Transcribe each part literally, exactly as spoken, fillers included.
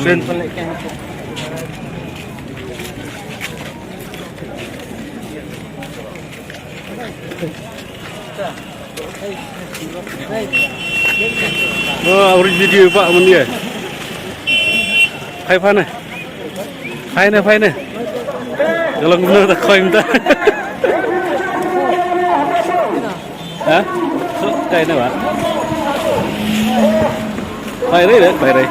Ren. Oh, awri video ba mun ye. Phai pha ne. Phai ne, phai ne. Ka long kumno ta khoi mynta. Ha? Kai ne ba? Kai re re, kai re.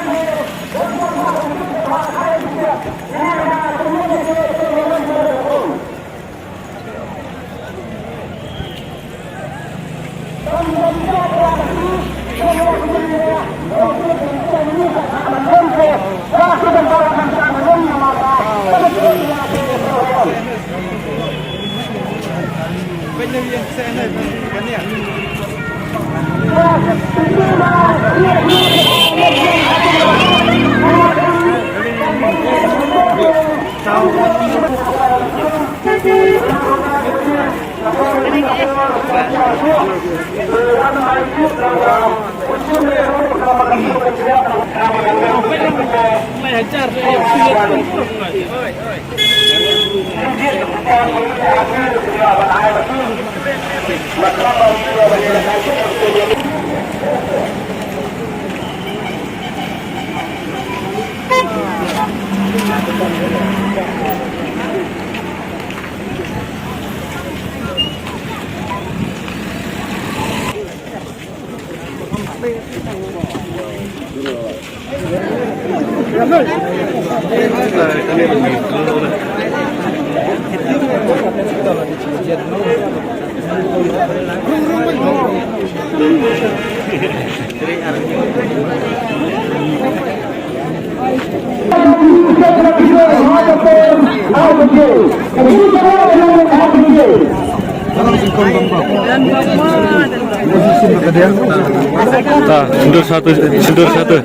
Ta, sindur satu, sindur satu.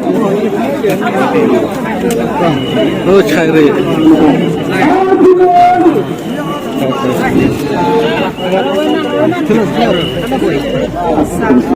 Oh, cari.